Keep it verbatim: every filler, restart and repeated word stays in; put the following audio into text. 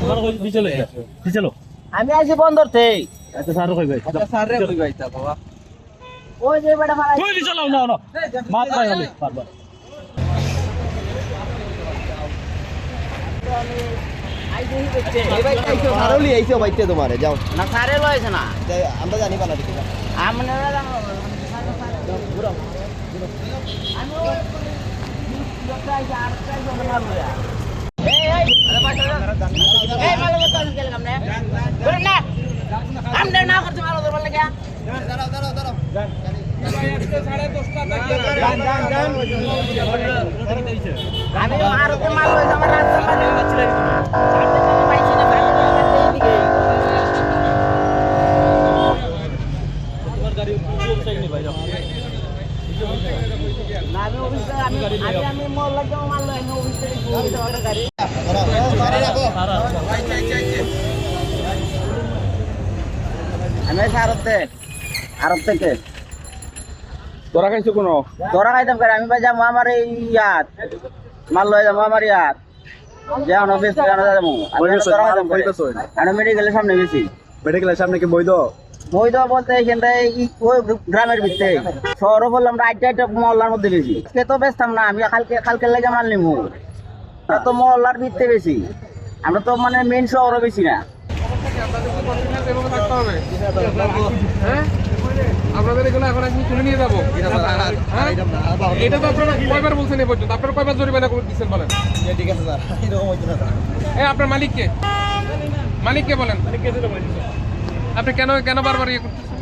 তোমার কই পিছলে? পিছলো। আমি আইছি বন্দর থেকে। আচ্ছা, স্যার কই ভাই? আচ্ছা, স্যার রে কই ভাই তা বাবা? ওই যে বেটা মারা। তুই পিছলো, না, না। মাত খাই আমি, বারবার। এই ভাই, আইছো, স্যারও লিয়ে আইছো বাইতে তোমারে, যাও। না, স্যারে লইছে না। যাই, আমরা জানি পালা দিকে, যাও। আমরা জানো। ঘুরো। এই, এই, এই, মাল কথা আনতে গেলাম না। বলুন না। আমরা না করতে মাল ধরবার লাগে। দাঁড়াও, দাঁড়াও, দাঁড়াও। আমি আরো তো মাল লইছি, আমার রাস্তা পানি পাইছি না, পানি পাইছি না, এইদিকে। না, আমি অফিস থেকে, আমি, আমি, আমি মহল্লার জন্য মাল লই, আমি অফিস থেকে, অফিস থেকে গাড়ি। আমি আইছি আরব থেকে। আরব থেকে। তোরা খাইছো কোনো? তোরা খাইতাম করে, আমি ভাই যাবো আমার এই ইয়াত। মাল লই যাবো আমার ইয়াত। যাও না, বেশ, যাও না, যাবো। আমি কই গেছো? তোরা খাইতাম করে। কই গেছো? আমি মেডিকেলের সামনে গেছি। মেডিকেলের সামনে কি বৈধ? বৈধ বলতে এখানটায় এই ওই গ্রামের ভিতরে। শহরও বললাম, আমরা আটটা আটটা মহল্লার মধ্যে বেশি। সে তো বেচতাম না, আমি কালকে, কালকে লেগে মাল নিমু। আমরা তো মহল্লার ভিতরে বেশি। আমরা তো মানে মেইন শহরও বেশি না। আপনাদের কি কন্টিনিউয়াস এভাবে থাকতে হবে? হ্যাঁ? আপনাদের এগুলো এখন একদিন তুলে নিয়ে যাবো। হ্যাঁ? এটা তো আপনারা কয়বার বলছেন এ পর্যন্ত? আপনারা কয়বার জরিমানা করে দিচ্ছেন বলেন? ঠিক আছে স্যার, এরকম হইতো না স্যার। এ, আপনার মালিক কে? মালিক কে বলেন? আপনি কেন, কেন বারবার ইয়ে করতেছেন?